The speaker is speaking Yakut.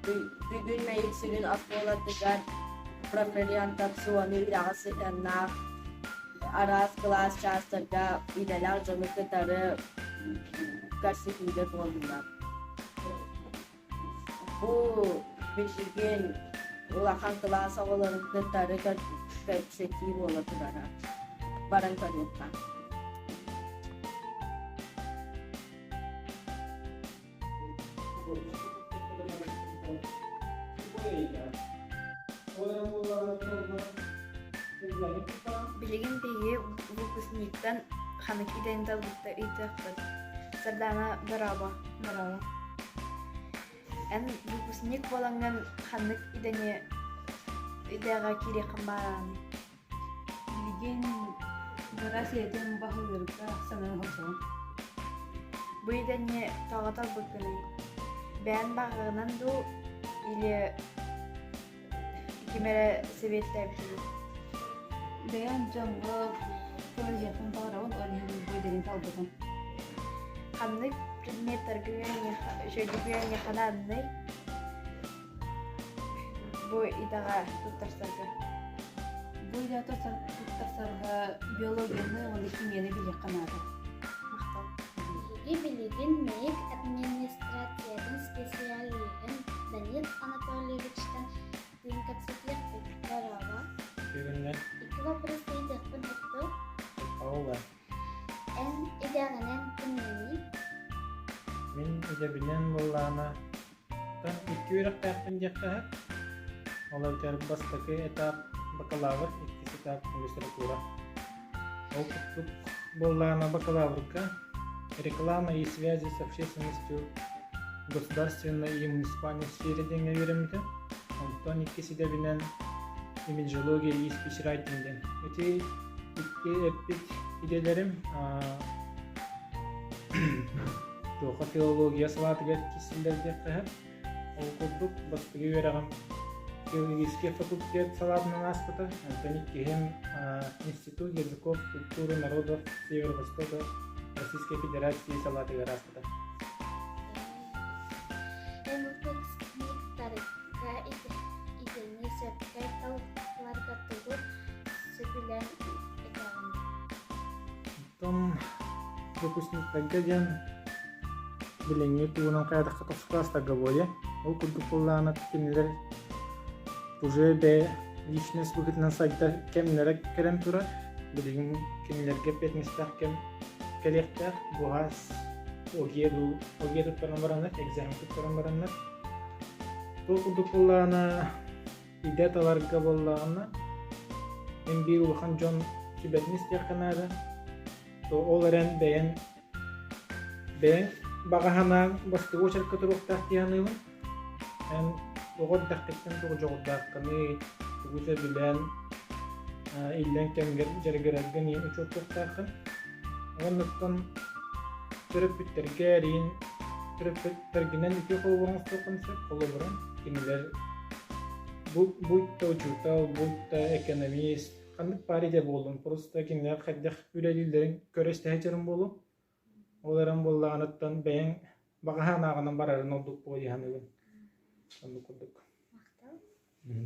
Бүгүн Мэйик сүрүн оскуолатыгар профориентационнай үөрэҕи сыһыаннаах араас кылаас чаастарга идэлээх дьону кытары көрсүһүүлэр буоллулар. Бу билигин улахан кылаас оҕолорун кытары кэпсэтии буола турара. Баран көрүөххэ. Билигин биһиги выпускниктан ханнык идэни талбытта ыйытыахпыт. Сардаана дорообо. Дорообо. Эн выпускник буолаҥҥын ханнык идэни идэҕэ киириэххин баҕараҕыный? Билигин быраас идэтин баһылыырга санана сылдьабын. Бу идэни тоҕо талбыккыный? Бэйэҥ баҕаҕынан дуу или ким эрэ сэбиэттээбитэ дуу? Бэйэм дьоҥҥо көмөлөһүөхпүн баҕарабын, ол иһин бу идэни талбытым. Ханнык предметтарга үөрэниэххэ үчүгэйдик үөрэниэххэ нааданый? Бу идэҕэ туттарсарга. Бу идэҕэ туттарсарга биологияны уонна химияны билиэххэ наада. Махтал. Биһиги билигин МЭИК администрациятын специалиһын Данил Анатольевичтан тыын кэпсэтиэхпит. Дорообо. Бүгүннэ. Икки вопрос ыйытыахпын өттө. Ола. Эн идэҕинэн кимҥиний? Мин идэбинэн буоллаҕына Икки үөрэхтээхпин диэххэ сөп. Ол эбэтэр бастакы этап бакалавр, иккис этап магистратура. Ол курдук буоллаҕына бакалаврга реклама и связи с общественностью государственной и муниципальной сфере диэҥҥэ үөрэммитим. Онтон иккис идэбинэн имиджология и спичрайтинг диэн. Ити икки эппит идэлэрим Туохха филология салаатыгар киирсиллэр диэххэ сөп. Ол курдук, бастакы үөрэҕим филологический факультет салаатынан ааспыта. Онтон иккиһим Институт языков, культуры народов Северо-Востока Российской Федерации салаатыгар ааспыта. Эн выпускниктарга идэни сөпкө таларга тугу сөбүлээн этэҕиний? Оттон выпускниктарга диэн билиҥҥи тугунан хайатахха тохсутаастарга буолуо. Ол курдук буоллаҕына кинилэр уже бэйэ личность быһыытынан сайдар кэмнэрэ кэлэн турар. Билигин кинилэргэ эппиэтинэстээх кэм кэлиэхтээх. Буһаас ОГЭ дуу ОГЭ туттаран бараннар, экзамен туттаран бараннар. Ол курдук буоллаҕына Идэ таларга буоллаҕына, эн биир улахан дьон сүбэтин истиэххэ наада. Ол эрэн бэйэҥ бэйэҥ баҕа санааҥ бастакы уочарка туруохтаах дии саныыбын. Эн оҕо эрдэххиттэн тугу дьоҕурдааххыный, тугу сөбүлээн иллэҥ кэмҥэр дьарыгыраргын иһин учуоттуохтааххын. Уоннуттан төрөппүттэргэ эриин төрөппүттэргинэн үтүө холобур оҥостуоххун сөп. Холобурун кинилэр бу будь то учуутал, будь то экономист, ханнык баар идэ буоллун, просто кинилэр хайдах үлэлииллэрин көрө-истэ сылдьарым буолуо. Ол эрэн буоллаҕыныттан бэйэҥ баҕа санааҕынан барарын ордук буолуо дии саныыбын. Оннук курдук.